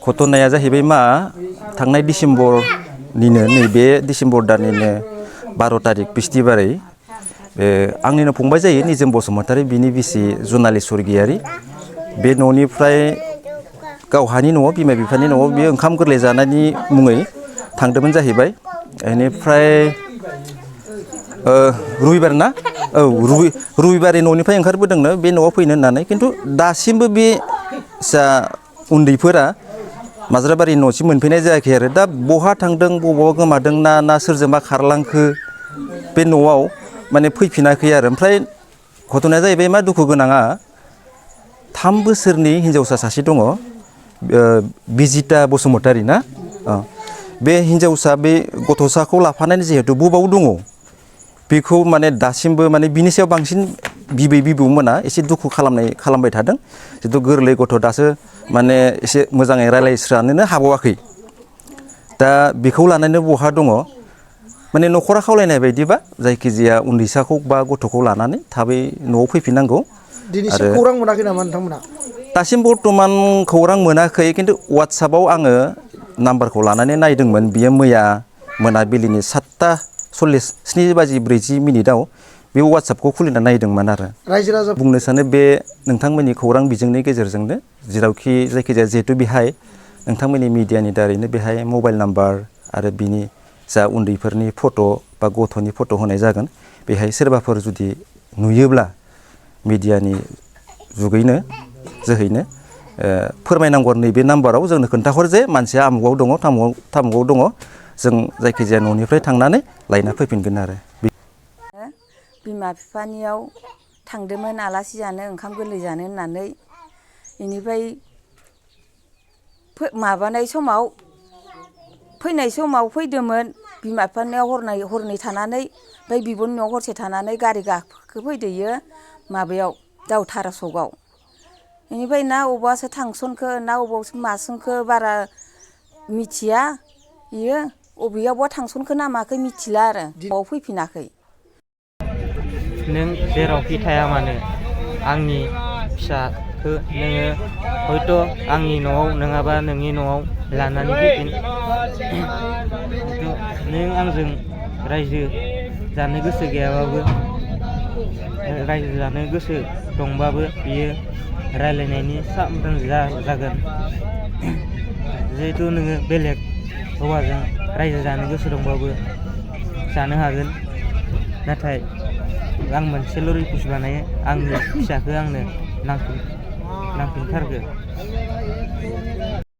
घटनाया जाहैबाय मा थांनाय डिसेम्बरनिनो नैबे डिसेम्बर दाननिनो 12 तारिख बिस्थिबारै आंनिनो फंबाय जायो निजोम बसुमतारी बिनि बिसि जुनालि स्वर्गियारी बे न'निफ्राय गावहानि न'आव बिमा बिफानि न'आव बे ओंखाम गोरलै जानायनि मुङै थांदोंमोन जाहैबाय बेनिफ्राय रबिबार ना औ रबिबारै न'निफ्राय ओंखारबोदोंनो बे न'आव फैनो होननानै खिन्थु दासिमबो बे जा उन्दैफोरा माज्राबारि न'सिम मोनफैनाय जायाखै आरो दा बहा थांदों बबावबा गोमादों ना सोरजोंबा खारलांखो बे न'आव माने फैफिनाखै आरो ओमफ्राय घटनाया जाहैबाय मा दुखु गोनाङा 3 बोसोरनि हिनजावसा सासे दङ बिजिता बसुमतारी ना बे हिनजावसा बे गथ'साखौ लाफानानै जिहेतु बबाव दङ बेखौ माने दासिमबो माने बिनि सायाव बांसिन बिबै बिबौमोना एसे दुखु खालामबाय थादों जितु गोरलै गथ' दासो माने एसे मोजाङै रायलायस्रानोनो हाबावाखै दा बेखौ लानानै बहा दङ माने न'खरा खावलायनाय बायदिबा जायखिजाया उन्दैसाखौ बा गथ'खौ लानानै थाबै न'आव फैफिननांगौ दिनैसिम खौरां मोनाखै नामा नोंथांमोना दासिम बर्तमान खौरां मोनाखै खिन्थु वाट्सएपआव आङो नाम्बारखौ लानानै नायदोंमोन बियो मैया मोनाबिलिनि 7:47:40 बे वाट्सएपखौ खुलिना नायदोंमोन आरो रायजो राजा बुंनो सानो बे नोंथांमोननि खौरां बिजोंनि गेजेरजोंनो जेरावखि जायखिजाया जिहेतु बेहाय नोंथांमोननि मिडियानि दारैनो बेहाय मबाइल नाम्बार आरो बिनि जा उन्दैफोरनि फट' बा गथ'नि फट' होनाय जागोन बेहाय सोरबाफोर जुदि नुयोब्ला मिडियानि जुगैनो जोहैनो फोरमायनांगौ नैबे नाम्बाराव जोंनो खोन्थाहर जे मानसिया आमुगाव दङ थामुगाव दङ जों जायखिजाया न'निफ्राय थांनानै लायना फैफिनगोन आरो बिमा बिफानियाव थांदोंमोन आलासि जानो ओंखाम गोरलै जानो होननानै बेनिफ्राय फैनाय समाव फैदोंमोन बिमा बिफानियाव हरनै थानानै ओमफ्राय बिब'नि न'आव हरसे थानानै गारि गाखोफैदोयो माबायाव दावथारा सकआव बेनिफ्राय ना अबावबासो थांसनखो ना अबावसो मासनखो बारा मिथिया बियो अबेयावबा थांसनखो ना माखो मिथिला आरो न'आव फैफिनाखै नों जेरावखि थाया मानो आंनि फिसाखौ नोङो हयथ' आंनि न'आव नङाबा नोंनि न'आव लानानै फैफिन नों आंजों रायजो जानो गोसो गैयाबाबो रायजो जानो गोसो दंबाबो बियो रायलायनायनि सामोल जागोन जिहेथु नोङो बेलेग हौवाजों रायजो जानो गोसो दंबाबो जानो हागोन नाथाय आं मोनसेल' रिकुवेस्ट बानायो आंनि फिसाखौ आंनो नांफिनथारगो